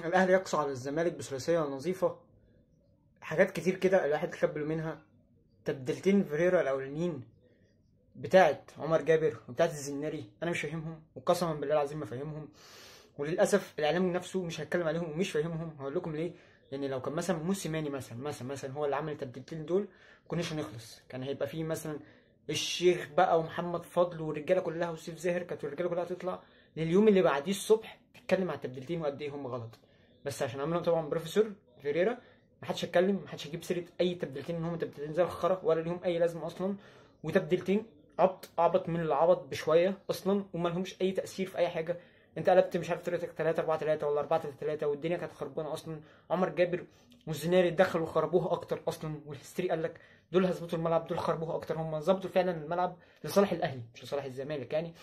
الاهلي يقصى على الزمالك بثلاثيه نظيفة. حاجات كتير كده الواحد خد باله منها. تبديلتين فيريرا الاولانيين بتاعت عمر جابر وبتاعت الزناري انا مش فاهمهم، وقسما بالله العظيم ما فاهمهم، وللاسف الاعلام نفسه مش هيتكلم عليهم ومش فاهمهم. هقول لكم ليه. لان لو كان مثلا موسيماني مثلا هو اللي عمل التبديلتين دول كناش هنخلص. كان هيبقى فيه مثلا الشيخ بقى ومحمد فضل والرجاله كلها وسيف زاهر، كانت الرجالة كلها هتطلع لليوم اللي بعديه الصبح تتكلم على التبديلتين وقد ايه هم غلط. بس عشان عملهم طبعا بروفيسور فيريرا محدش هيتكلم، محدش هيجيب سيره اي تبديلتين، ان هم تبديلتين زي الخرا ولا ليهم اي لازمه اصلا، وتبديلتين عبط اعبط من العبط بشوية اصلا، وما لهمش اي تاثير في اي حاجة. انت قلبت مش عارف طريقتك 3-4-3 ولا 4-3-3 والدنيا كانت خربانة اصلا. عمر جابر والزناري دخلوا خربوها اكتر اصلا، والهستري قال لك دول هيظبطوا الملعب، دول خربوها اكتر. هم ظبطوا فعلا الملعب لصالح الاهلي مش لصالح الزمالك يعني.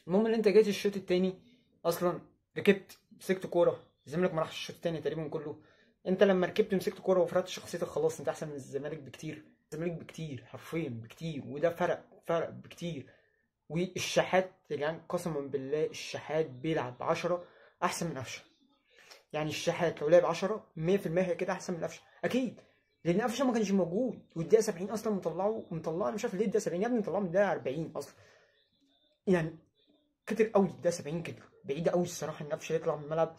المهم ان انت جيت الشوط الثاني اصلا ركبت مسكت كورة، الزمالك ما راحش الشوط الثاني تقريبا كله. انت لما ركبت مسكت كورة وفرضت شخصيتك خلاص انت احسن من الزمالك بكتير، الزمالك بكتير حرفيا بكتير، وده فرق بكتير. والشحات يعني قسما بالله الشحات بيلعب 10 احسن من قفشه. يعني الشحات لو لعب 10 100% كده احسن من قفشه اكيد، لان قفشه ما كانش موجود، والدقيقة 70 اصلا مطلعه انا مش عارف ليه الدقيقة 70 يا ابني، مطلعه من الدقيقة 40 اصلا، يعني كتر قوي الدقيقة 70 كده بعيدة قوي الصراحة ان قفشه يطلع من الملعب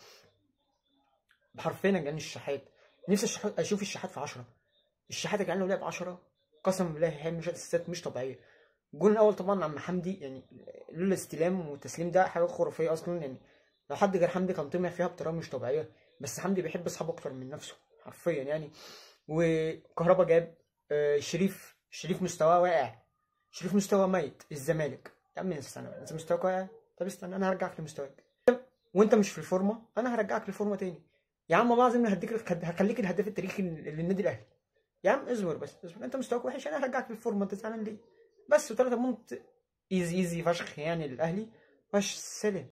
حرفيا. يا جدعان الشحات نفسي اشوف الشحات في 10. الشحات يا جدعان لو لعب 10 قسما بالله هيعمل شوية اسيستات مش طبيعية. الجون الاول طبعا عم حمدي، يعني لولا الاستلام والتسليم ده حاجة خرافية اصلا، يعني لو حد غير حمدي كان طمع فيها بطريقة مش طبيعية، بس حمدي بيحب اصحابه اكتر من نفسه حرفيا يعني. وكهربا جاب، شريف مستواه واقع، شريف مستواه ميت. الزمالك يا عم استنى، انت مستواك واقع، طب استنى انا هرجعك لمستواك، وانت مش في الفورمة انا هرجعك للفورمه تاني يا عم. والله العظيم هديك، هخليك الهداف التاريخي للنادي الاهلي يا عم، اصبر بس اصبر، انت مستواك وحش انا هرجعك للفورمه، انت زعلان ليه؟ بس. و3 point easy easy فشخ يعني للاهلي، فش سلام.